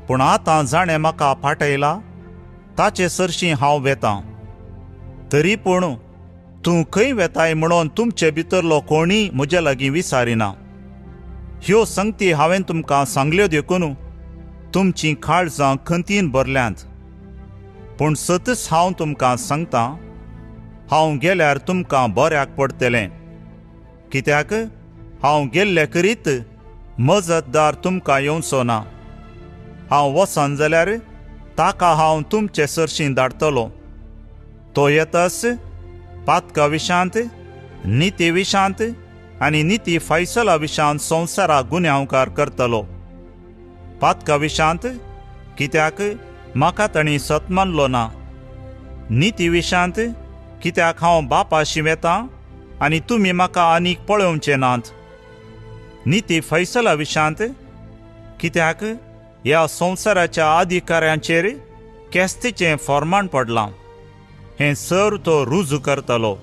पूण आतां जाणें म्हाका पाठयला ताचे सरशीं हांव वेतां. तरी पूण तूं खंय वेताय म्हणून तुमचे भितरलो कोणीय म्हजे लागीं विचारिना. ह्यो संगती हांवें तुमकां सांगल्यो देखून तुमचीं काळजां खंतीन भरल्यांत. पूण सतच हांव तुमकां सांगतां, हांव गेल्यार तुमकां बऱ्याक पडटलें. कित्याक हांव गेल्ले करीत मजतदार तुमकां येवचो ना. हांव वचन जाल्यार ताका हांव तुमचे सरशीं धाडटलो. तो येतच पातका विशांत, निती विशांत आनी निती फैसला विशांत संवसाराक गुन्यांवकार करतलो. पातका विशांत कित्याक म्हाका तांणी सत मानलो ना. निती विशांत कित्याक हांव बापाशी वेतां आनी तुमी म्हाका आनीक पळोवचे नात. निती फैसला विशांत कित्याक ह्या संवसाराच्या अधिकाऱ्यांचेर केस्तीचें फॉर्मान पडलां. हें सर तो रुजू करतलो.